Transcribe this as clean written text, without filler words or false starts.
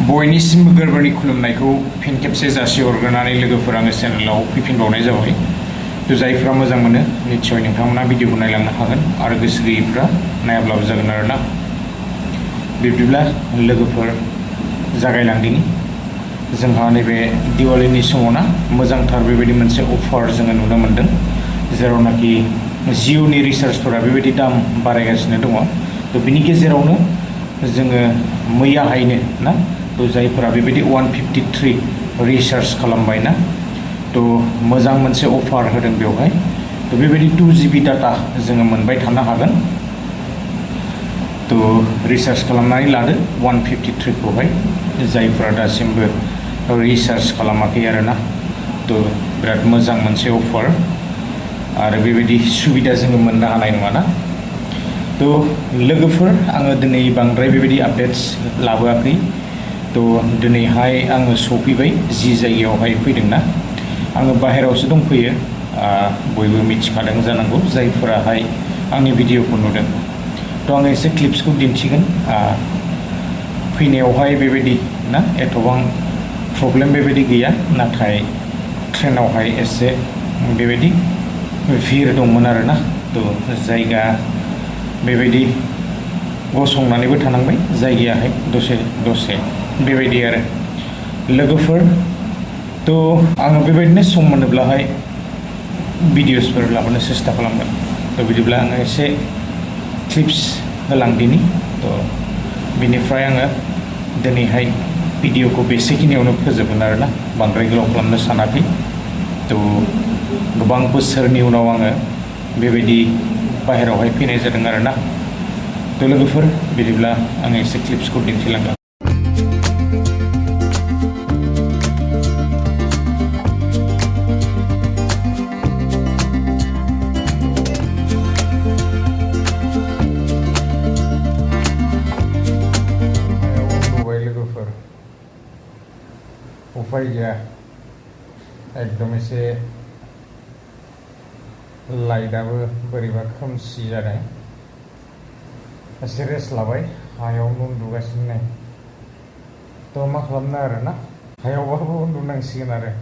बयनिसिमबो गोरबोनि खुलुमनायखौ फिन खेबसे जासिहरग्रोनानै लोगोफोर आङो चेनेलाव फैफिनबावनाय जाबाय। जायफ्रा मोजां मोनो निस्सय नोंथांमोना भिडिअखौ नायलांनो हागोन आरो गोसो गैयैफ्रा नायाब्लाबो जागोन आरोना। बिब्दिब्ला लोगोफोर जागायलांदिनि जोंहा नैबे दिवालीनि समावना मोजांथार बेबायदि मोनसे अफार जोङो नुनो मोन्दों, जेरावनाखि जिअ'नि रिचार्जफोरा बेबायदि दाम बारायगासिनो दङ। थ' बिनि गेजेरावनो जोङो मैयाहायनो ना जायफोरा बेबायदि 153 रिचार्ज खालामबाय ना मोजां मोनसे अफार होदों बेवहाय। बेबायदि 2 GB डाटा जोङो मोनबाय थानो हागोन। रिचार्ज खालामनानै लादो 153 खौहाय जायफोरा दासिमबो रिचार्ज खालामाखै आरोना। बिराद मोजां मोनसे अफार आरो बेबायदि सुबिदा जोङो मोननो हानाय नङाना। लोगोफोर आङो दिनै बांद्राय बेबायदि आपडेट्स लाबोआखै। दिनैहाय आङो सफैबाय जि जायगायावहाय फैदोंना, आङो बाहेरायावसो दंफैयो। बयबो मिथिखादों जानांगौ जायफोराहाय आंनि भिडिअखौ नुदों। आङो एसे क्लिप्सखौ दिन्थिगोन। फैनायावहाय बेबायदि ना एथबां प्रब्लेम बेबायदि गैया, नाथाय ट्रेनावहाय एसे बेबायदि भिर दंमोन आरोना। जायगा बेबायदि गसंनानैबो थानांबाय जायगायाहाय दसे दसे बेबायदि आरो लोगोफोर। आङो बेबायदिनो सम मोनोब्लाहाय भिडिअसफोर लाबोनो सेस्था खालामगोन। बिदिब्ला आङो एसे क्लिप्स होलांदिनि। बिनिफ्राय आङो दिनैहाय भिडिअखौ बेसेखिनियावनो फोजोबगोन आरोना, बांद्राय गोलाव खालामनो सानाखै। गोबां बोसोरनि उनाव आङो बेबायदि बाहेरायावहाय फैनाय जादों आरोना। लोगोफोर बिदिब्ला आङो एसे क्लिप्सखौ दिन्थिलांगोन। लोगोफोर उफाय गैया, एकदम एसे लाइटआबो बोरैबा खोमसि जादों। एसे रेस्ट लाबाय, हायावनो उन्दुगासिनो नै। मा खालामनो आरोना, हायावबाबो उन्दुनांसिगोन आरो।